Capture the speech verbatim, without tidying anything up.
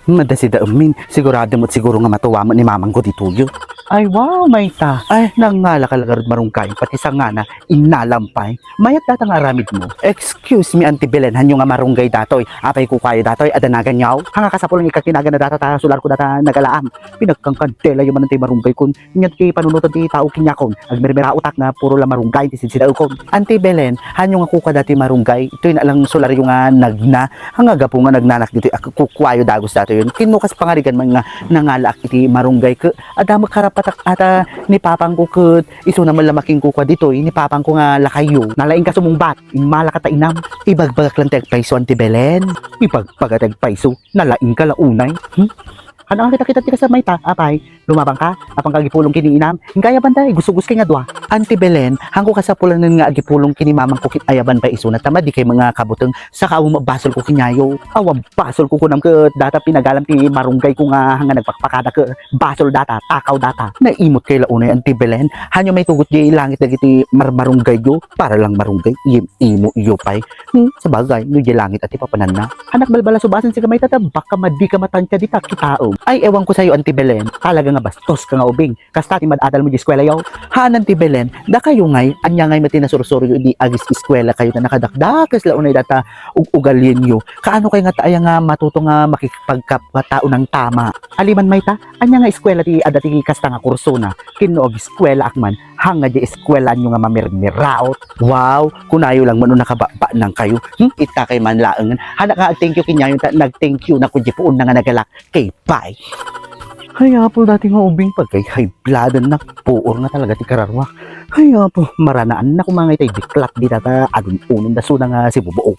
Madasida umin, sigurado met siguro nga matuwa met ni mamangko ditoy. Ay, wow, mayta. Ay, nangala ka la garud marunggay, pati sangana, innalam pay. Mayat data nga aramid mo. Excuse me, Auntie Belen, hanyo nga marunggay datoy. Apay kukuayo datoy, adanagan yaw. Hanga kasapul nga ikakinagan na data ta, sular ko data nagalaam. Pinagkangkantela yo man ti marunggay kun. Nya ti panunotan ti tao kaniakon, agmirmiraotak nga puro la marunggay ti sidsidaekon. Auntie Belen, hanyo nga kukua dati marunggay, itoy na lang sularyo nga nagna, nga gapu nga nagnanak ditoy, ak-, kukuayo dagus datoy yun. Kinno kas pangarigan man nga nangalaak iti marunggay ket adda met karapatak ata ni papangko ket isuna met la makinkukua ditoy ni papangko nga lakayyo. Nalaing ka sumungbat, immala ka ta inam. Ibagbagak lang ti agpayso, Auntie Belen. Ibagbagak ti agpayso, nalaing ka la unay. Hmm? Ano nga kita-kita ti kasta mayta, apay? Lumabang ka? Apang ka agipulong ken ni inam? Inka ayaban tay, gusto-gusto nga dua. Auntie Belen, hanko kasapulanen nga agipulong ken ni mamangko ket ayaban pay isuna ta madi kay mga kabuteng, saka awan basol ko kaniayo. Awan basol ko kunam ket data pinagalam ti marunggay ko nga, nga nagpakpakada ket basol data, takaw data. Naimot kay la unay, Auntie Belen. Hanyo maitugot di langit dagiti marmarunggay yo, para lang marunggay, iyem-imo yo pay. Hmm, sabagay, no di langit a ti papananna. Anak balbala subasan si gamay tata, baka madi ka matantia dita, kitaem. Ay, ewan ko sayo, Auntie Belen. Talaga nga bastos ka nga ubing. Kasta ti mad-adal mo di eskwela yo. Haan, Auntie Belen, dakayo ngay, anya ngay met ti nasursuryo di agis-eskwela kayo ta nakadakdakes la unay data ug-, ugalienyo. Kaano kay nga ta aya nga matuto nga makikipagkapwa tao ng tama? Aliman mayta, anya nga eskwela ti adda ti kasta nga kursona? Kinno agiskwelaak man, hanga di eskwelaanyo nga mamirmiraot. Wow, kunayo lang man no nakababa nang kayo. Hmm, ita kay man laengen. Hana ka ag-thank you kinyayo ta nag-thank you na kudi puon na nga nagalak. Kay bye. Ay, apol dati nga ubing pagkay high blood na puor nga talaga ti kararwa. Ay, apo, maranaan na kumangay tay diklat di tata adun-unon da suna nga sibubuo.